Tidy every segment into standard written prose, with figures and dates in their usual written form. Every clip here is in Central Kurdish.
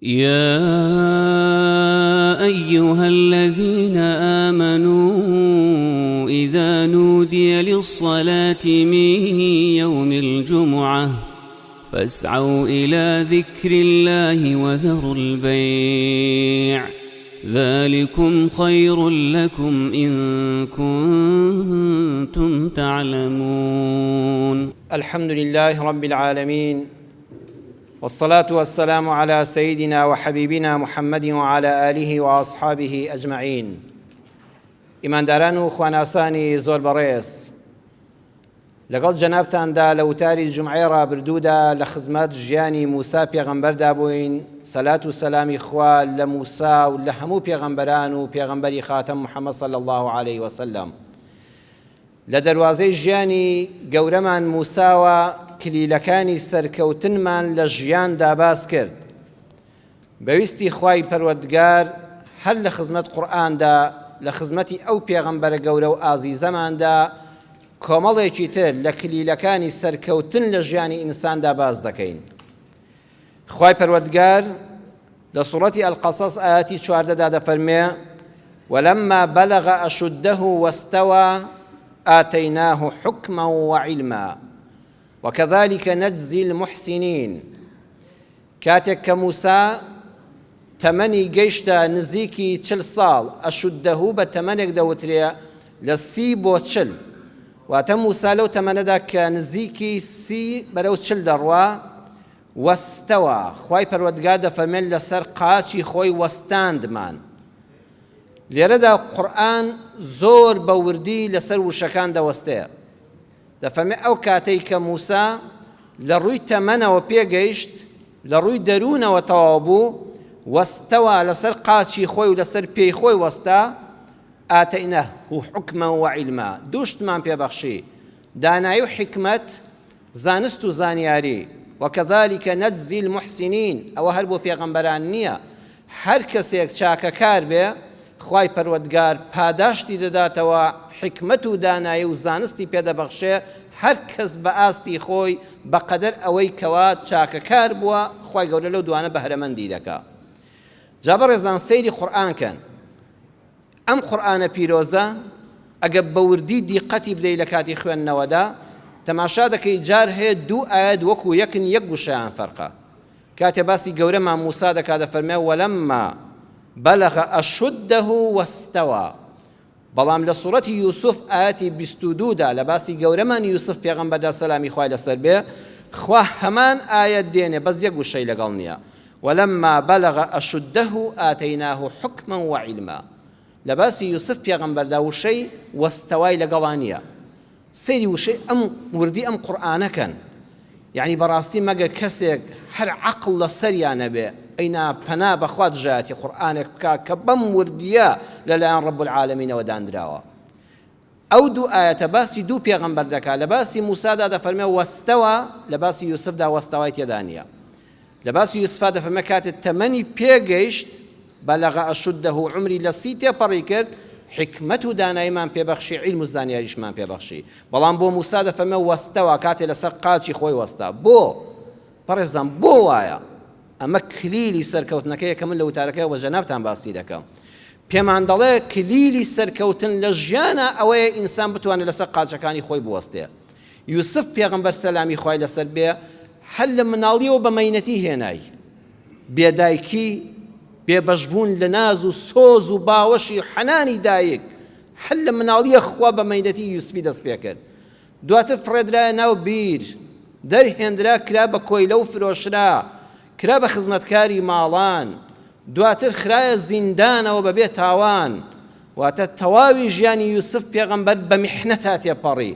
يا أيها الذين آمنوا إذا نودي للصلاة من يوم الجمعة فاسعوا إلى ذكر الله وذروا البيع ذلكم خير لكم إن كنتم تعلمون. الحمد لله رب العالمين والصلاة والسلام على سيدنا وحبیبنا محمد وعلى آله وأصحابه أجمعین. ئیمانداران و خواناسانی زۆر بەڕێز، لەگەڵ جەنابتاندا لە وتاری جومعەی ڕابردوودا لە خزمەت ژیانی موسا پێغەمبەردا بووین، سەلات و سەلامی خوا لە موسا و لە هەموو پێغەمبەران و پێغەمبەری خاتەم محمد صلی اللە علیه وسلم. لە دەروازەی ژیانی گەورەمان موساوە کلیلەکانی سەرکەوتنمان لە ژیاندا باس کرد. بە ویستی خوای پەروەردگار هەر لە خزمەت قورئاندا لە خزمەتی ئەو پێغەمبەرە گەورە و ئازیزەماندا کۆمەڵێکی تر لە کلیلەکانی سەرکەوتن لە ژیانی ئینساندا باس دەکەین. خوای پەروەردگار لە سوڕەتی القصص ئایەتی 14 دا دەفەرمێ ولما بلغ أشده واستوى آتيناه حكما وعلما وكذلك نجزي المحسنين. کاتێک کە موسا تەمەنی گەیشتە نزیکی چل ساڵ، أشده بە تەمەنێک دەوترێ لە سی بۆ چل، واتە موسا لەو تەمەنەدا کە نزیکی سی بەرەو چل دەڕوا، واستوی، خوای پەروەردگار دەفەرمێت لەسەر قاچی خۆی وەستاندمان. لێرەدا قورئان زۆر بە وردی لەسەر وشەکان دەوەستێ. دەفەرمێ ئەو کاتەی کە موسا لە ڕووی تەمەنەوە پێگەیشت، لە ڕووی دەروونەوە تەواو بوو، واستوی لەسەر قاچی خۆی و لەسەر پێی خۆی وەستا، آتیناه حکما وعلما، دوو شتمان پێ بەخشی، دانایی و حیکمەت، زانست و زانیاری، وکذلک نجزی المحسنین، ئەوە هەر بۆ پێغەمبەران نییە، هەر کەسێک چاکەکار بێ خوای پەروەردگار پاداشتی دەداتەوە حیکمەت و دانایی و زانستی پێ دەبەخشێ هەر کەس بە ئاستی خۆی بە قەدەر ئەوەی کەوا چاکەکار بووە خوای گەورە لەو دوانە بەهرەمەندی دەکا. جا بەڕێزان سەیری قورئان کەن ئەم قورئانە پیرۆزە ئەگەر بە وردی دیقەتی بدەی لە کاتی خوێندنەوەدا تەماشا دەکەی جار هەیە دوو ئایەت وەکو یەکن یەک وشەیان فەرقە کاتێ باسی گەورەمان موسا دەکا دەفەرمێ ولما بلغ أشده واستوى، بەڵام لە سوڕەتی یوسف ئایەتی 22 دا لە باسی گەورەمان یوسف پێغەمبەردا سەلامی خوای لەسەر بێ خوا هەمان ئایەت دێنێ بەس یەک وشەی لەگەڵ نییە ولما بلغ أشده آتیناه حکما وعلما. لە باسی یوسف پێغەمبەردا وشەی واستوای لەگەڵا نییە. سەیری وشەی ئەم وردی ئەم قورئانە کەن یەعنی بەڕاستی مەگەر کەسێک هەر عەقڵ لەسەریا نەبێ ئەینا پەنا بەخوا دژایەتی قورئانێک بکا کە بەم وردیە لەلایەن رب العالمینەوە داندراوە. ئەو دوو ئایەتە باسی دوو پێغەمبەر دەکا لە باسی موسادا دەفەرمێ واستوی لە باسی یوسفدا واستوای تێدا نییە. لە باسی یوسفا دەفەرمێ کاتێ تەمەنی پێگەیشت، بلغ أشده، عومری لە سی تێپەڕی کرد، حیکمەت و داناییمان پێ بەخشی، عیلم و زانیاریشمان پێ بەخشی. بەڵام بۆ موسا دەفەرمێ واستوی، کاتێ لەسەر قاچی خۆی وەستا. بۆ؟ بەڕێزان بۆ وایە؟ ئەمە کلیلی سەرکەوتنەکەیە کە من لە وتارەکەی بە جەنابتان باسی دەکەم. پێمان دەڵێ کلیلی سەرکەوتن لە ژیانا ئەوەیە ئینسان بتوانێت لەسەر قاچەکانی خۆی بوەستێ. یوسف پێغەمبەر سەلامی خوای لەسەر بێ هەر لە مناڵیەوە بە مەینەتی هێنای، بێ دایکی، بێ بەشبوون لە ناز و سۆز و باوەشی حەنانی دایک، هەر لە مناڵیە خوا بە مەینەتی یوسفی دەست پێکرد. دواتر فڕێدرایە ناو بیر، دەرهێنرا کرا بە کۆیلە و فرۆشرا، کرا بە خزمەتکاری ماڵان، دواتر خرایە زیندانەوە بەبێ تاوان، واتە تەواوی ژیانی یوسف پێغەمبەر بە میحنەتا تێپەڕی،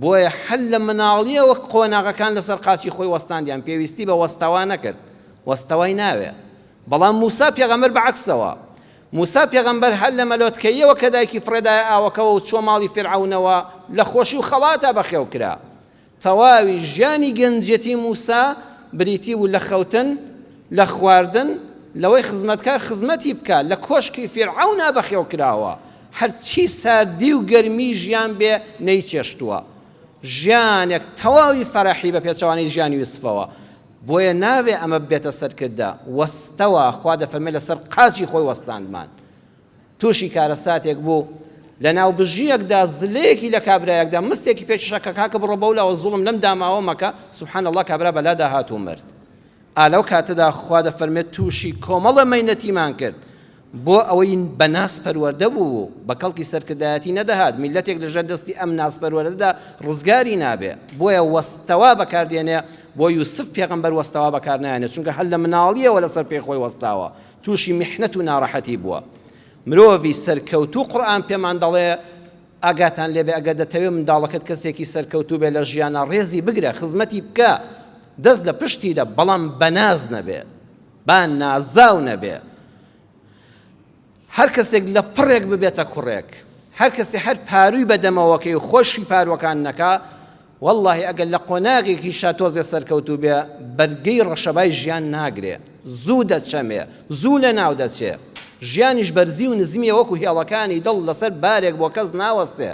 بۆیە هەر لە مناڵیەوە قۆناغەکان لەسەر قاچی خۆی وەستاندیان، پێویستی بە وەستەوا نەکرد، وەستەوای ناوێ. بەڵام موسا پێغەمبەر بە عەکسەوە، موسا پێغەمبەر هەر لە مەلۆتکەییەوە کە دایکی فڕێدایە ئاوەکەوە و چووە ماڵی فیرعەونەوە لە خۆشی و خەڵاتا بەخێو کرا. تەواوی ژیانی گەنجێتی موسا بریتی بوو لە خەوتن، لە خواردن، لەوەی خزمەتکار خزمەتی بکا، لە کۆشکی فیرعەونا بەخێو کراوە، هەرچی ساردی و گەرمی ژیان بێ نەیچێشتووە. ژیانێک تەواوی فەرەحی بە پێچەوانەی ژیانی یوسفەوە. بۆیە نابێ ئەمە ببێتە سەرکردە، وەستەوە، خوا دەفەرمێ لەسەر قاچی خۆی وەستاندمان. تووشی کارەساتێک بوو، لە ناوبژییەکدا زلەیەکی لە کابرایەکدا مستێکی پێکیشا کە کاکە بڕۆ بەولاوە زوڵم لەم داماوە مەکە، سبحان اللە کابرا بەلادا هات و مرد. ئا لەو کاتەدا خوا دەفەرمێت تووشی کۆمەڵە مەینەتیمان کرد بۆ ئەوەی بە ناس پەروەردە بوو بە کەڵکی سەرکردایەتی نەدەهات میللەتێک لەژێر دەستی ئەم ناس پەروەردەدا ڕزگاری نابێ بۆیە وەستەوا بەکاردێنێ بۆ یوسف پێغەمبەر وەستەوا بەکار نایەنێ چونکە هەر لە مناڵیەوە لەسەر پێی خۆی وەستاوە تووشی میحنەت و ناڕەحەتی بووە مرۆڤی سەرکەوتوو قورئان پێمان دەڵێ ئاگاتان لێبێ ئەگەر دەتەوێ منداڵەکەت کەسێکی سەرکەوتوو بێ لە ژیانا ڕێزی بگرە خزمەتی بکە دەست لە پشتی دە بەڵام بەناز نەبێ با نازاو نەبێ هەر کەسێک لە پڕێک ببێتە کوڕێک هەر کەسێ هەر پارووی بەدەمەوەکەی و خۆشی پاروەکان نەکا وەڵڵاهی ئەگەر لە قۆناغێکیشا تۆزێ سەرکەوتوو بێ بەرگەی ڕەشەبای ژیان ناگرێ زوو دەچەمێ زوو لەناو دەچێ ژیانیش بەرزی و نزمیە وەکو هێڵەکانی دڵ لەسەر بارێک بۆ کەس ناوەستێ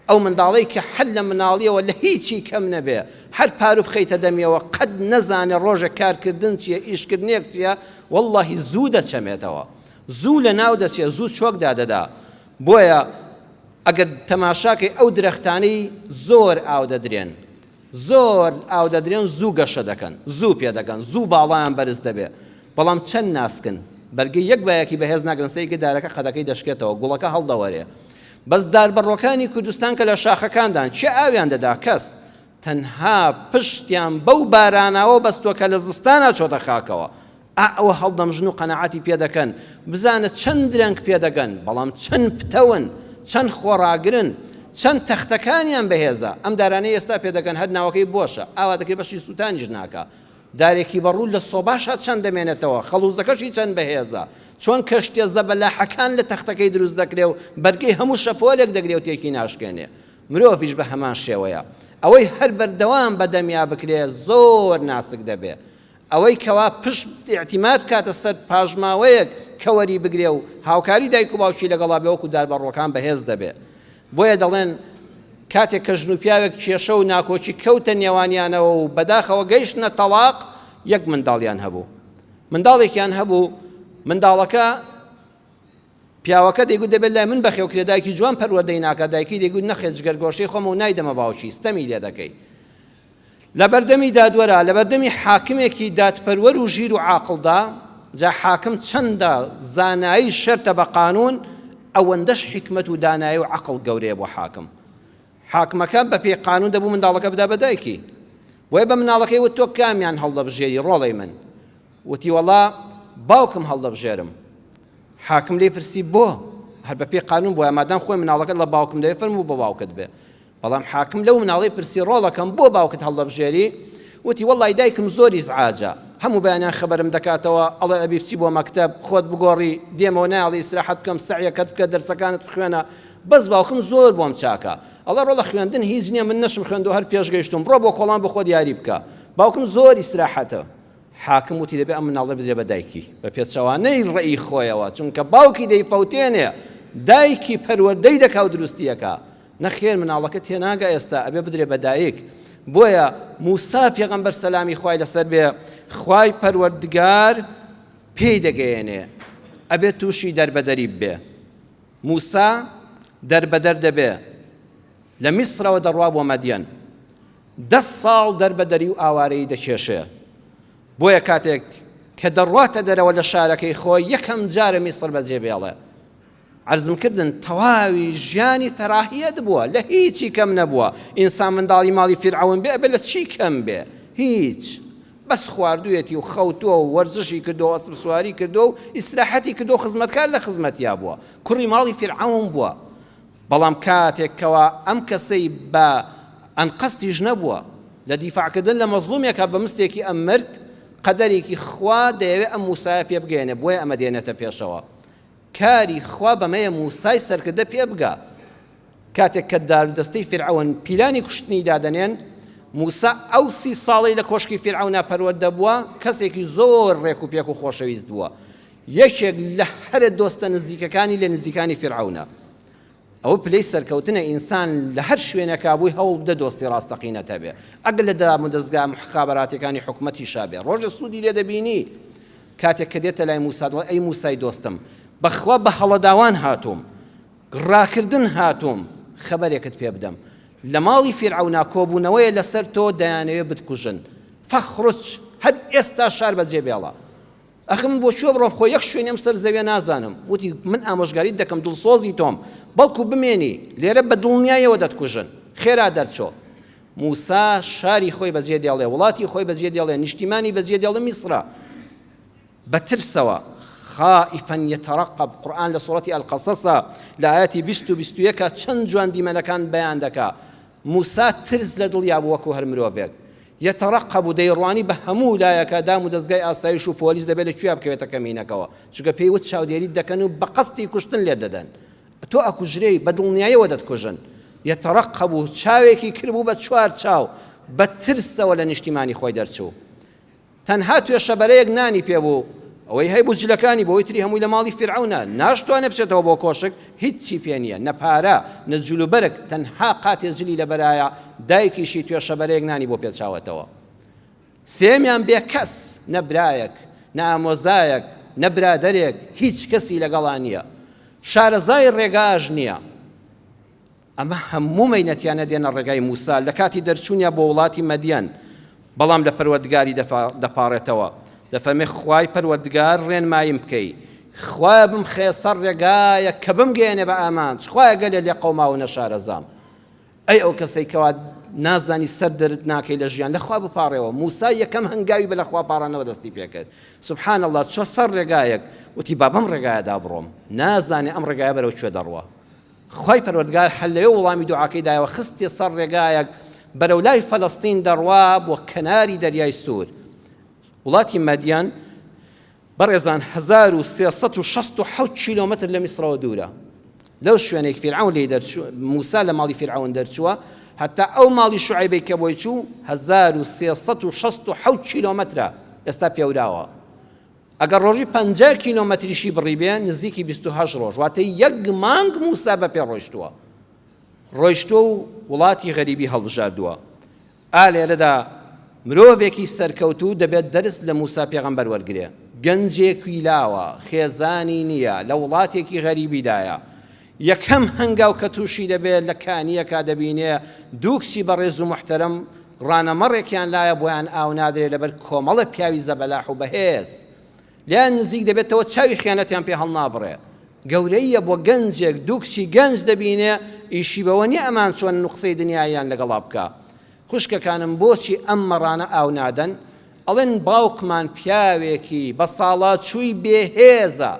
ئەو منداڵەی کە هەر لە مناڵیەوە لە هیچی کەم نەبێ هەر پارو بخەیتە دەمیەوە قەت نەزانێ ڕۆژێک کارکردن چیە ئیشکردنێک چیە وەڵڵاهی زوو دەچەمێتەوە زوو لەناو دەچێ زوو چۆک دادەدا بۆیە ئەگەر تەماشاکەی ئەو درەختانەی زۆر ئاو دەدرێن زۆر ئاو دەدرێن زوو گەشە دەکەن زوو پێ دەگەن زوو باڵایان بەرز دەبێ بەڵام چەند ناسکن بەرگەی یەک بایەکی بەهێز ناگرن سەیرکە دارەکە قەدەکەی دەشکێتەوە گوڵەکە هەڵدەوەرێ بەس داربەڕۆکانی کوردستان کە لە شاخەکاندان کێ ئاویان دەدا کەس تەنها پشتیان بەو باراناوە بەستووە کە لە زستانا چۆتە خاکەوە ئا ئەوە هەڵدەمژن و قەناعەتی پێ دەکەن، بزانە چەند درەنگ پێ دەگەن، بەڵام چەند پتەون، چەند خۆڕاگرن، چەند تەختەکانیان بەهێزە، ئەم دارانەی ئێستا پێ دەگەن هەر ناوەکەی بۆشە، ئاوا دەکەی بەشی سووتانیش ناکا، دارێکی بەڕوو لە سۆباشا چەند دەمێنێتەوە، خەڵووزەکەشی چەند بەهێزە، چۆن کەشتیە زەبەلاحەکان لە تەختەکەی دروست دەکرێ و بەرگەی هەموو شەپۆلێک دەگرێ و تێکی ناشکێنێ. مرۆڤیش بە هەمان شێوەیە، ئەوەی هەر بەردەوام بە دەمیا بکرێ زۆر ناسک دەبێ، ئەوەی کەوا پشت ئیعتیماد بکاتە سەر پاشماوەیەک کە وەری بگرێ و هاوکاری دایک و باوکی لەگەڵا بێ وەکو داربەڕووەکان بەهێز دەبێ. بۆیە دەڵێن کاتێک کە ژن و پیاوێک کێشە و ناکۆکی کەوتە نێوانیانەوە و بەداخەوە گەیشتنە تەڵاق یەک منداڵیان هەبوو. منداڵێکیان هەبوو منداڵەکە پیاوەکە دەیگوت دەبێت لای من بەخێو کرێ دایکی جوان پەروەردەی ناکات دایکی دەیگوت نەخێر جگەرگۆشەی خۆمە و نایدەمە باوکی ستەمی لێ دەکەی. لەبەردەمی دادوەرا، لەبەردەمی حاکمێکی دادپەروەر و ژیر و عاقڵدا، جا حاکم چەندە زانایی شەرتە بە قانوون، ئەوەندەش حیکمەت و دانایی و عەقڵ گەورەیە بۆ حاکم. حاکمەکە بە پێی قانوون دەبوو منداڵەکە بدا بە دایکی. بۆیە بە مناڵەکەی وت تۆ کامیان هەڵدەبژێری ڕۆڵەی من؟ وتی وەڵا باوکم هەڵدەبژێرم. حاکم لێی پرسی بۆ؟ هەر بە پێی قانوون بوایە مادام خۆی مناڵەکەت لە باوکم دەوێ فەرموو بۆ باوکت بێ. بەڵام حاکم لەو مناڵەی پرسی ڕۆڵەکەم بۆ باوکت هەڵدەبژێری؟ وتی وەڵڵای دایکم زۆر ئیزعاجە هەموو بەیانیان خەبەرم دەکاتەوە ئەڵێ ئەبی بچی بۆ مەکتەب خۆت بگۆڕی دێمەوە نایەڵی ئیسراحەت بکەم سەعیەکەت بکە دەرسەکانت بخوێنە بەس باوکم زۆر بۆم چاکە ئەڵێ ڕۆڵە خوێندن هیچ نییە من نەشم خوێندووە هەر پێش گەیشتوم بڕۆ بۆ کۆڵان بۆ خۆت یاری بکە باوکم زۆر ئیسراحەتە حاکم وتی دەبێ ئەم مناڵە بدرێ بە دایکی بە پێچەوانەی ڕێی خۆیەوە چونکە باوکی دەیفەوتێنێ دایکی پەروەردەی دەکا و دروستیەکە نەخێر مناڵەکە تێناگا ئێستا ئەبێ بدرێ بە دایک بۆیە موسا پێغەمبەر سەلامی خوای لەسەر بێ خوای پەروەردگار پێی دەگەیەنێ ئەبێ تووشی دەربەدەری بێ موسا دەربەدەر دەبێ لە میسرەوە دەڕوا بۆ مەدیەن دە ساڵ دەربەدەری و ئاوارەیی دەکێشێ بۆیە کاتێک کە دەڕواتە دەرەوە لە شارەکەی خۆی یەکەم جارە میسر بەجێ بێڵێ عەرزم کردن تەواوی ژیانی فەراهیەت بووە لە هیچی کەم نەبووە ئینسان منداڵی ماڵی فیرعەون بێ ئەبێ لە چی کەم بێ هیچ بەس خواردوویەتی و خەوتووە و وەرزشی کردووە و ئەسپ سواری کردووە و ئیسراحەتی کردووە و خزمەتکار لە خزمەتیا بووە کوڕی ماڵی فیرعەون بووە بەڵام کاتێک کەوا ئەم کەسەی بە ئەنقەستیش نەبووە لە دیفاعکردن لە مەزڵومێکا بە مستێکی ئەم مرد قەدەرێکی خوا دەیەوێ ئەم موسایە پێ بگەیەنێ بۆیە ئەمە دێنێتە پێشەوە کاری خوا بەمەیە موسای سەرکردە پێ بگا. کاتێک کە دارودەستەی فیرعەون پیلانی کوشتنی دادەنێن، موسا ئەو سی ساڵەی لە کۆشکی فیرعەونا پەروەردە بووە، کەسێکی زۆر ڕێک و پێک و خۆشەویست بووە. یەکێک لە هەرە دۆستە نزیکەکانی لە نزیکانی فیرعەونە. ئەوە پلەی سەرکەوتنە ئینسان لە هەر شوێنێکا بووی هەوڵ بدە دۆستی ڕاستەقینەت هەبێ ئەگەر لە دامودەزگا موخابەراتیەکانی حکومەتیشا بێ ڕۆژێ سوودی لێ دەبینی کاتێک کە دێتە لای موسا دەڵێ ئەی موسای دۆستم بەخوا بە هەڵەداوان هاتووم ڕاکردن هاتووم خەبەرێکت پێ بدەم لە ماڵی فیرعەونا کۆبوونەوەیە لەسەر تۆ دەیانەوێ بتکوژن فەخرج هەر ئێستا شار بەجێ بێڵە ئەخ من بۆ کوێ بڕۆم خۆ یەک شوێنی ئەم سەر زەویە نازانم وتی من ئامۆژگاریت دەکەم دڵسۆزی تۆم بەڵکو بمێنی لێرە بە دڵنیایەوە دەتکوژن خێرا دەرچۆ موسا شاری خۆی بەجێ دێڵێ وڵاتی خۆی بەجێ دێڵێ نیشتیمانی بەجێ دێڵێ میسرە بە ترسەوە خائفا يترقب قورآن لە سوڕەتی القصص لە ئاەتی 20 و 21 چەند جوان دیمەنەکان بەیان دەکا موسا ترس لە دڵیا بوو وەکو هەر مرۆڤێک یترقب دەیڕوانی بە هەموو لایەکا دام و دەزگای ئاسایش و پۆلیس دەبێت لە کوێیا بکەوێتە کەمینەکەوە چونکە پێی وت چاودێریت دەکەن و بە قەستی کوشتن لێت دەدەن تۆ ئەکوژرێی بە دڵنیایەوە دەتکوژن یترقب چاوێکی کردبوو بە چوار چاو بە ترسەوە لە نیشتیمانی خۆی دەرچوو تەنها توێشەبەرەیەک نانی پێ بوو، ئەوەی هەیبوو جلەکانی بوو، ئەوی تری هەمووی لە ماڵی فیرعەونە، ناشتوانێ بچێتەوە بۆ کۆشک، هیچی پێ نییە، نە پارە، نە جلوبەرگ، تەنها قاتێ جلی لەبەرایە، دایکیشی توێشەبەرەیەک نانی بۆ پێچاوەتەوە. سێیەمیان بێ کەس، نە برایەک، نە ئامۆزایەک، نە برادەرێک، هیچ کەسی لەگەڵا نییە. شارەزای ڕێگاش نییە. ئەمە هەموو مەینەتیانە دێنە ڕێگای موسا لە کاتی دەرچوونیا بۆ وڵاتی مەدیەن، بەڵام لە پەروەردگاری دەپاڕێتەوە، دەفەرمێ خوای پەروەردگار ڕێنماییم بکەی، خوایە بمخەیە سەر ڕێگایەک کە بمگەیەنێ بە ئامانج، خوایە گەلێ لێقەوماو و نەشارەزام. ئەی ئەو کەسەی کەوا نازانی سەر دەرت ناکەی لە ژیان لە خوا بپاڕێوە، موسا یەکەم هەنگاوی بە لە خوا پاڕانەوە دەستی پێکرد، سبحان اللە چوە سەر ڕێگایەک وتی با بەم ڕێگایەدا بڕۆم، نازانێ ئەم ڕێگایە بەرەو کوێ دەڕوا. خوای پەروەردگار هەر لەوێ وڵامی دوعاکەی دایەوە خستیە سەر ڕێگایەک بەرەو لای فەلەستین دەڕوا بۆ کەناری دەریای سوور وڵاتی مەدیەن بەڕێزان 1367 کیلۆمەتر لە میسرەوە دوورە لەو شوێنێک فیرعەون لێی دەرچوو موسا لە ماڵی فیرعەون دەرچووە هەتا ئەو ماڵی شوعەیبەی کە بۆی چوو 1367 کیلۆمەترە ئێستا پێوراوە ئەگەر ڕۆژی 50 کیلۆمەتریشی بڕیبێ نزیکی 28 ڕۆژ واتە یەک مانگ موسا بە پێ ڕۆیشتووە ڕۆیشتووە و وڵاتی غەریبی هەڵبژاردووە ئا لێرەدا مرۆڤێکی سەرکەوتوو دەبێت دەرس لە موسا پێغەمبەر وەرگرێ گەنجێکی لاوە خێزانی نییە لە وڵاتێکی غەریبیدایە یەکەم هەنگاو کە تووشی دەبێت لە کانییەکا دەبینێ دوو کچی بەڕێز و موحتەرەم ڕانە مەڕێکیان لایە بۆیان ئاو نادرێ لەبەر کۆمەڵە پیاوی زەبەلاح و بەهێز لێیان نزیک دەبێتەوە چاوی خیانەتیان پێ هەڵنابڕێ گەورەییە بۆ گەنجێک دوو کچی گەنج دەبینێ ئیشی بەوە نییە ئەمان چۆنن و قسەی دنیاییان لەگەڵا بکا خوشکەکانم بۆچی ئەم مەڕانە ئاو نادەن ئەڵێن باوکمان پیاوێکی بەساڵاچووی بێهێزە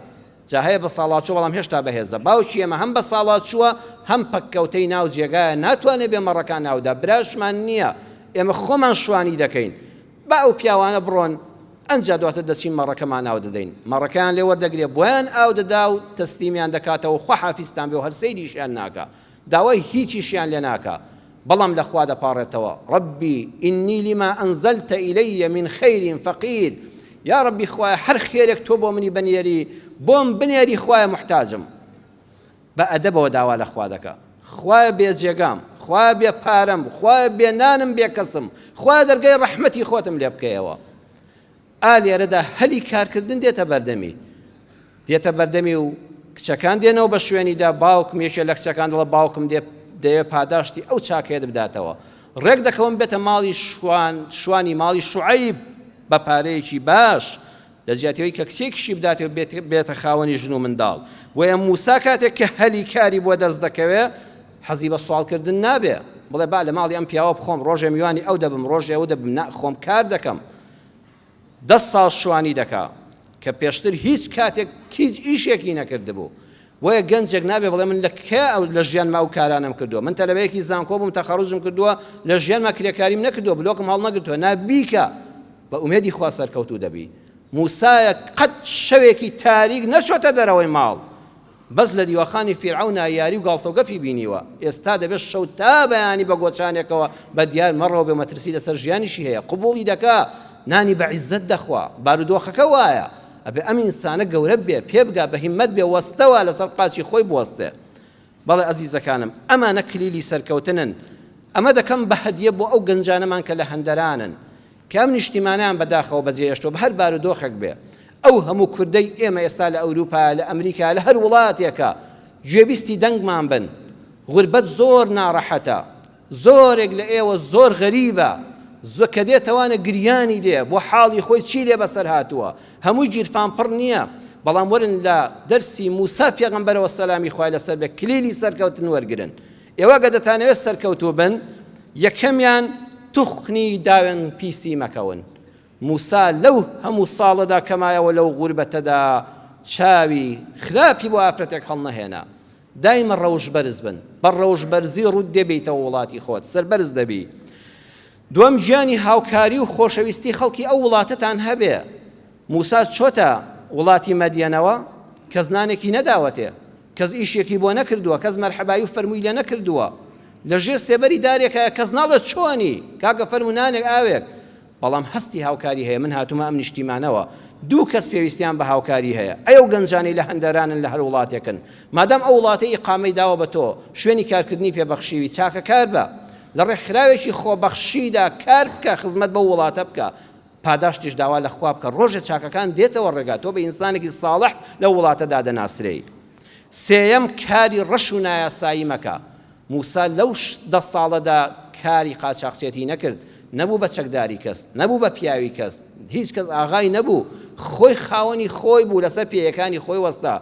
جا هەیە بەساڵاچوو بەڵام هێشتا بەهێزە باوکی ئێمە هەم بەساڵاچووە هەم پەککەوتەی ناو جێگایە ناتوانێ بێ مەڕەکان ئاودا براشمان نییە ئێمە خۆمان شوانی دەکەین با ئەو پیاوانە بڕۆن ئەنجا دواتر دەچین مەڕەکەمان ئاو دەدەین مەڕەکەیان لێ وەردەگرێ بۆیان ئاو دەدا و تەسلیمیان دەکاتەوە خواحافیزتان بێ و هەر سەیریشیان ناکا داوای هیچیشیان لێ ناکا بەڵام لە خوا دەپاڕێتەوە ربی انی لما انزلت الی من خیر فقیر یا ربی خوایە هەر خێرێک تۆ بۆ منی بنێری بۆم بنێری خوایە موحتاجم بە ئەدەبەوە داوا لە خوا دەکا خوایە بێ جێگام خوایە بێ پارەم خوایە بێ نانم بێ کەسم خوایە دەرگای ڕەحمەتی خۆتم لێ بکەیەوە ئا لێرەدا هەلی کارکردن دێتە بەردەمی دێتە بەردەمی و کچەکان دێنەوە بە شوێنیدا باوکم یەکێ لە کچەکان دەڵێ باوکم دێ دەیەوێ پاداشتی ئەو چاکەیەت بداتەوە ڕێک دەکەون بێتە ماڵی شوان شوانی ماڵی شوعەیب بە پارەیەکی باش لە جیاتیەوەی کە کچێکیشی بداتێ و بێتە خاوەنی ژن و منداڵ بۆیە موسا کاتێک کە هەلی کاری بۆ دەست دەکەوێ حەزی بە سواڵکردن نابێ بڵێ با لە ماڵی ئەم پیاوە بخۆم ڕۆژێ میوانی ئەو دەبم ڕۆژێ ئەو دەبم نا خۆم کار دەکەم دە ساڵ شوانی دەکا کە پێشتر هیچ کاتێک هیچ ئیشێکی نەکردبوو بۆیە گەنجێک نابێ بڵێ من لە کێ ئەو لە ژیانما ئەو کارانەم کردووە من تەلەبەیەکی زانکۆ بووم تەخەڕوجم کردووە لە ژیانما کرێکاریم نەکردووە بلۆکم هەڵنەگرتووە نا بیکە بە ئومێدی خوا سەرکەوتوو دەبی موسایە قەت شەوێکی تاریک نەچۆتە دەرەوەی ماڵ بەس لە دیوەخانی فیرعەونا یاری و گاڵتەوگەپی بینیوە، ئێستا دەبێت شەو تا بەیانی بە گۆچانێکەوە بە دیار مەڕەوە بێ مەترسی لەسەر ژیانیشی هەیە، قبوڵی دەکا، نانی بە عیزەت دەخوا، بارودۆخەکە وایە، ئەبێ ئەم ئینسانە گەورە بێ، پێبگا، بە هیممەت بێ، وەستەوە لەسەر قاچی خۆی بوەستێ. بەڵێ ئەزیزەکانم ئەمانە کلیلی سەرکەوتنن. ئەمە دەکەم بە هەدیە بۆ ئەو گەنجانەمان کە لە هەندەرانن کە ئەم نیشتیمانەیان بەداخەوە بەجێهێشتووە بە هەر بارودۆخێک بێ. ئەو هەموو کوردەی ئێمە ئێستا لە ئەوروپا، لە ئەمریکا، لە هەر وڵاتێکە گوێبیستی دەنگمان بن. غوربەت زۆر ناڕەحەتە. زۆرێک لە ئێوە زۆر غەریبە زۆ کە دێتەوانە گریانی دێ بۆ حاڵی خۆی چی لێ بەسەر هاتووە هەمووی گیرفان پڕ نییە بەڵام وەرن لە دەرسی موسا پێغەمبەرەوە سەلامی خوای لەسەر بێ کلیلی سەرکەوتن وەرگرن ئێوە گە دەتانەوێت سەرکەوتوو بن یەکەمیان توخنی داوێن پیسی مەکەون موسا لەو هەموو ساڵەدا کە مایەوە لەو غوربەتەدا چاوی خراپی بۆ ئافرەتێک هەڵنەهێنا دایمە ڕەوش بەرز بن بە ڕەوش بەرزی ڕووت دێ بێیتەوە وڵاتی خۆت سەربەرز دەبی دووەم گیانی هاوکاری و خۆشەویستی خەڵکی ئەو وڵاتەتان هەبێ موسا چۆتە وڵاتی مەدیەنەوە کەس نانێکی نەداوەتێ کەس ئیشێکی بۆ نەکردووە کەس مەرحەبایی و فەرمووی لێ نەکردووە لە ژێر سێبەری دارێکایە کەس ناڵێت چۆنی کاکە فەرموو نانێک ئاوێک بەڵام هەستی هاوکاری هەیە، من هاتوومە ئەم نیشتیمانەوە، دوو کەس پێویستیان بە هاوکاری هەیە، ئەی ئەو گەنجانەی لە هەندەرانن لە هەر وڵاتێکن، مادام ئەو وڵاتەی ئیقامەی داوە بە تۆ، شوێنی کارکردنی پێ بەخشیوی، چاکەکار بە، لە ڕێکخراوێکی خۆبەخشیدا کار بکە، خزمەت بەو وڵاتە بکە، پاداشتیش داوا لە خوا بکە، ڕۆژێ چاکەکان دێتەوە ڕێگا، تۆ بە ئینسانێکی ساڵح لەو وڵاتەدا دەناسرێی. سێیەم، کاری ڕەش و نایاسایی مەکە، موسا لەو دە ساڵەدا کاری قاچاخچێتی نەکرد، نەبوو بە چەکداری کەس، نەبوو بە پیاوی کەس، هیچ کەس ئاغای نەبوو، خۆی خاوەنی خۆی بوو، لەسەر پێیەکانی خۆی وەستا.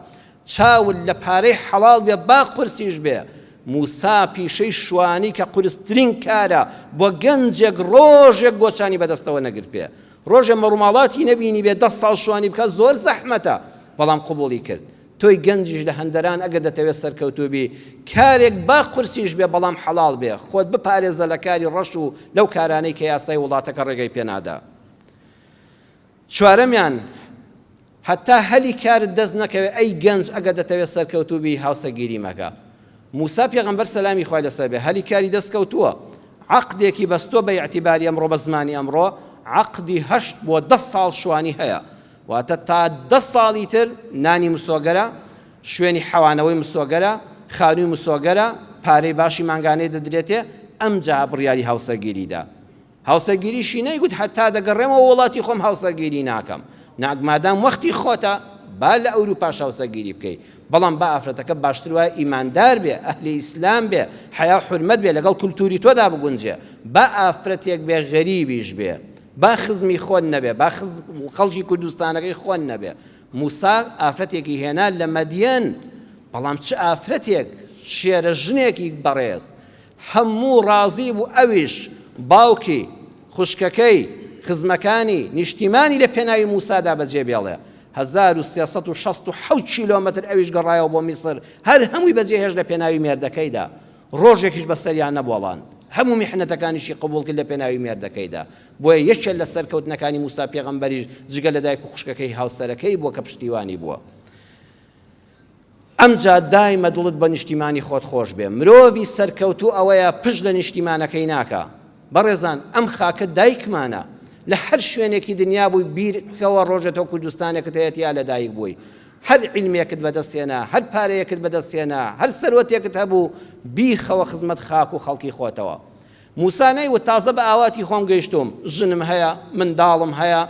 چاوت لە پارەی حەڵاڵ بێ با قورسیش بێ. موسا پیشەی شوانی کە قورسترین کارە بۆ گەنجێک ڕۆژێک گۆچانی بەدەستەوە نەگرت بێ، ڕۆژێ مەڕوماڵاتی نەبینیبێ دە ساڵ شوانی بکات زۆر زەحمەتە، بەڵام قبوڵی کرد. تۆی گەنجیش لە هەندەران ئەگەر دەتەوێت سەرکەوتوو بی کارێک با قورسیش بێ بەڵام حەڵاڵ بێ خۆت بپارێزە لە کاری ڕەش و لەو کارانەی کە یاسای وڵاتەکە ڕێگەی پێ نادا. چوارەمیان هەتا هەلی کارت دەست نەکەوێ ئەی گەنج ئەگەر دەتەوێت سەرکەوتوو بی هاوسەرگیری مەکە. موسا پێغەمبەر سەلامی خوای لەسەر بێ هەلی کاری دەست کەوتووە عەقدێکی بەستووە بە ئیعتیباری ئەمڕۆ بە زمانی ئەمڕۆ عەقدی هەشت بۆ دە ساڵ شوانی هەیە واتە تا دە ساڵی تر نانی مسۆگەرە، شوێنی حەوانەوەی مسۆگەرە، خانووی مسۆگەرە، پارەی باشی مانگانەی دەدرێتێ، ئەمجا بڕیاری هاوسەرگیری دا. هاوسەرگیریشی نەیگوت هەتا دەگەڕێمەوە وڵاتی خۆم هاوسەرگیری ناکەم. نا مادام وەختی خۆتە با لە ئەوروپاش هاوسەرگیری بکەی. بەڵام با ئافرەتەکە باشتر وایە ئیماندار بێ، ئەهلی ئیسلام بێ، حەیا و حورمەت بێ، لەگەڵ کولتووری تۆدا بگونجێ. با ئافرەتێک بێ غەریبیش بێ. با خزمی خۆت نەبێ، با خەڵکی کوردستانەکەی خۆت نەبێ. موسا ئافرەتێکی هێنا لە مەدیەن، بەڵام چ ئافرەتێک، شێرە ژنێکی بەڕێز. هەموو ڕازی بوو ئەویش، باوکی، خوشکەکەی، خزمەکانی، نیشتیمانی لە پێناوی موسادا بەجێ بێڵێ. 1367 کیلۆمەتر ئەویش گەڕایەوە بۆ میسر، هەر هەمووی بەجێ هێشت لە پێناوی مێردەکەیدا. ڕۆژێکیش بەسەریا نەبۆڵاند. هەموو میحنەتەکانیشی قبوڵ کرد لە پێناوی مێردەکەیدا. بۆیە یەکێ لە سەرکەوتنەکانی موسا پێغەمبەریش جگە لە دایک و خوشکەکەی هاوسەرەکەی بووە کە پشتیوانی بووە. ئەمجا دایمە دڵت بە نیشتیمانی خۆت خۆش بێ. مرۆڤی سەرکەوتوو ئەوەیە پشت لە نیشتیمانەکەی ناکا. بەڕێزان ئەم خاکە دایکمانە. لە هەر شوێنێکی دنیا بووی بیر بکەوە ڕۆژێ تۆ کوردستانێکت هەیە تیا لەدایک بووی. هەر عیلمێکت بەدەست هێنا، هەر پارەیەکت بەدەست هێنا، هەر سەروەتێکت هەبوو، بیخەوە خزمەت خاک و خەڵکی خۆتەوە. موسا نەیوت تازە بە ئاواتی خۆم گەیشتووم، ژنم هەیە، منداڵم هەیە،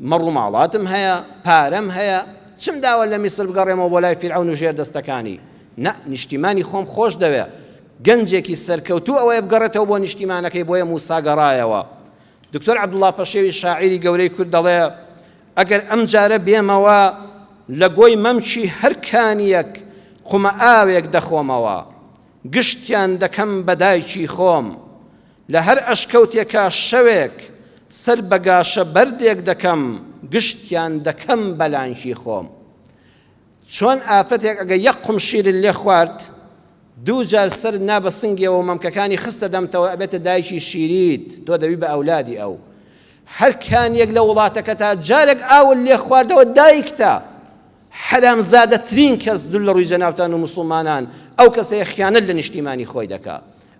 مەڕ و ماڵاتم هەیە، پارەم هەیە، چم داوە لە میسر بگەڕێمەوە بۆ لای فیرعەون و ژێر دەستەکانی؟ نا، نیشتیمانی خۆم خۆش دەوێ. گەنجێکی سەرکەوتوو ئەوەیە بگەڕێتەوە بۆ نیشتیمانەکەی، بۆیە موسا گەڕایەوە. دکتۆر عەبدوڵا پەشێوی شاعیری گەورەی کورد دەڵێ، ئەگەر ئەمجارە بێمەوە لە گۆی مەمکی هەر کانییەک قومە ئاوێک دەخۆمەوە، گشتیان دەکەم بە دایکی خۆم. لە هەر ئەشکەوتێکا شەوێک سەر بە گاشە بەردێک دەکەم، گشتیان دەکەم بە لانکی خۆم. چۆن ئافرەتێک ئەگەر یەک قوم شیرت لێ خوارد دوو جار سەرت نا بە سنگیەوە و مەمکەکانی خستە دەمتەوە ئەبێتە دایکی شیریت تۆ دەبی بە ئەولادی ئەو هەر کانیەک لە وڵاتەکەتا جارێک ئاوت لێ خواردەوە دایکتە حەرامزادەترین کەس دوور لە ڕووی جەنابتان و موسڵمانان ئەو کەسەیە خیانەت لە نیشتیمانی خۆی دەکا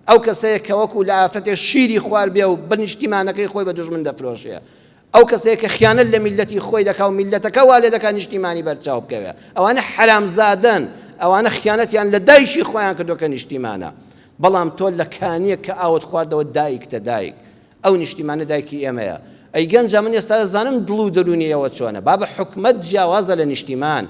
ئەو کەسەیە کە وەکو لە ئافرەتێک شیری خوار بێ و بە نیشتیمانەکەی خۆی بە دوژمن دەفرۆشێ ئەو کەسەیە کە خیانەت لە میللەتی خۆی دەکا و میللەتەکە وا لێ دەکا نیشتیمانی بەرچاو بکەوێ. ئەوانە حەرامزادەن. ئەوانە خیانەتیان لە دایکی خۆیان کردووە کە نیشتیمانە. بەڵام تۆ لە کانیەک کە ئاوت خواردەوە دایکتە دایک. ئەو نیشتیمانە دایکی ئێمەیە. ئەی گەنجە من ئێستا دەزانم دڵ و دەروونی ئێوە چۆنە. بابە حکومەت جیاوازە لە نیشتیمان.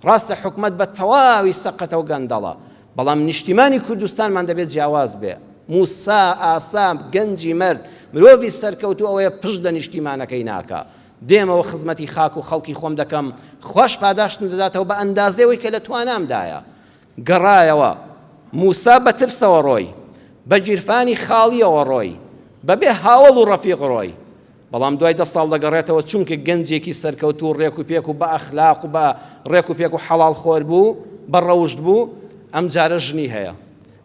ڕاستە حکومەت بە تەواوی سەقەتە و گەندەڵە. بەڵام نیشتیمانی کوردستانمان دەبێت جیاواز بێ. موسا ئاسا گەنجی مەرد، مرۆڤی سەرکەوتوو ئەوەیە پشت لە نیشتیمانەکەی ناکا. دێمەوە خزمەتی خاک و خەڵکی خۆم دەکەم، خواش پاداشتم دەداتەوە بە ئەندازەی ئەوەی کە لە توانامدایە. گەڕایەوە. موسا بە ترسەوە ڕۆی. بە گیرفانی خاڵییەوە ڕۆی. بەبێ هاوەڵ و ڕەفیق ڕۆی. بەڵام دوای دە ساڵ دەگەڕێتەوە چونکە گەنجێکی سەرکەوتوو و ڕێک و پێک و بە ئەخلاق و بە ڕێک و پێک و حەڵاڵ خۆر بوو، بە ڕەوشت بوو، ئەمجارە ژنی هەیە.